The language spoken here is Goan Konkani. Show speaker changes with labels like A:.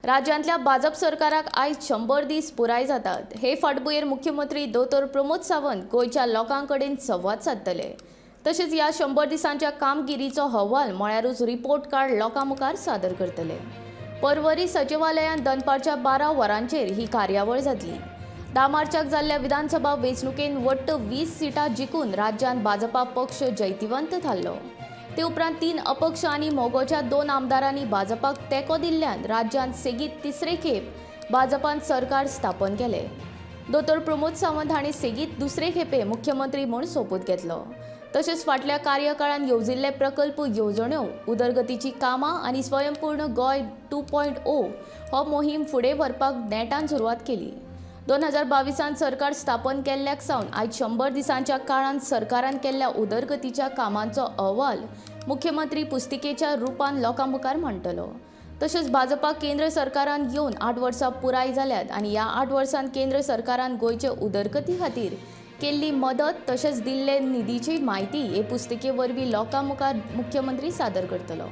A: राज्यांतल्या भाजप सरकाराक आयज 100 दीस पुराय जातात. हे फाटभुंयेर मुख्यमंत्री दोतोर प्रमोद सावंत गोंयच्या लोकां कडेन संवाद सादतले. तशेंच ह्या 100 दिसांच्या कामगिरीचो अहवाल म्हळ्यारूच रिपोर्ट कार्ड लोकां मुखार सादर करतले. परवरी सचिवालयांत दनपारच्या 12 वरांचेर ही कार्यावळ जातली. 10 मार्चाक जाल्ल्या विधानसभा वेंचणुकेन वट्ट 20 सिटां जिखून राज्यांत भाजपा पक्ष जैतिवंत थारलो. ते उपरांत 3 अपक्ष आनी मगोच्या 2 आमदारांनी भाजपाक तेंको दिल्ल्यान राज्यांत सेगीत तिसरे खेप भाजपान सरकार स्थापन केलें. दोतोर प्रमोद सावंत हांणी सेगीत दुसरे खेपे मुख्यमंत्री म्हूण सोपूत घेतलो. तशेंच फाटल्या कार्यकाळांत येवजिल्ले प्रकल्प, येवजण्यो, उदरगतीची कामां आनी स्वयंपूर्ण गोंय 2.0 हो मोहीम फुडें व्हरपाक नेटान सुरवात केली. 2022 सरकार स्थापन केल्ल्याक सावन आयज 100 दिसांच्या काळांत सरकारान केल्ल्या उदरगतीच्या कामांचो अहवाल मुख्यमंत्री पुस्तिकेच्या रुपान लोकां मुखार मांडटलो. तशेंच भाजपा केंद्र सरकारान येवन 8 वर्सां पुराय जाल्यात आनी ह्या 8 वर्सांत केंद्र सरकारान गोंयचे उदरगती खातीर केल्ली मदत तशेंच दिल्ले निधीची म्हायती हे पुस्तिके वरवीं लोकां मुखार मुख्यमंत्री सादर करतलो.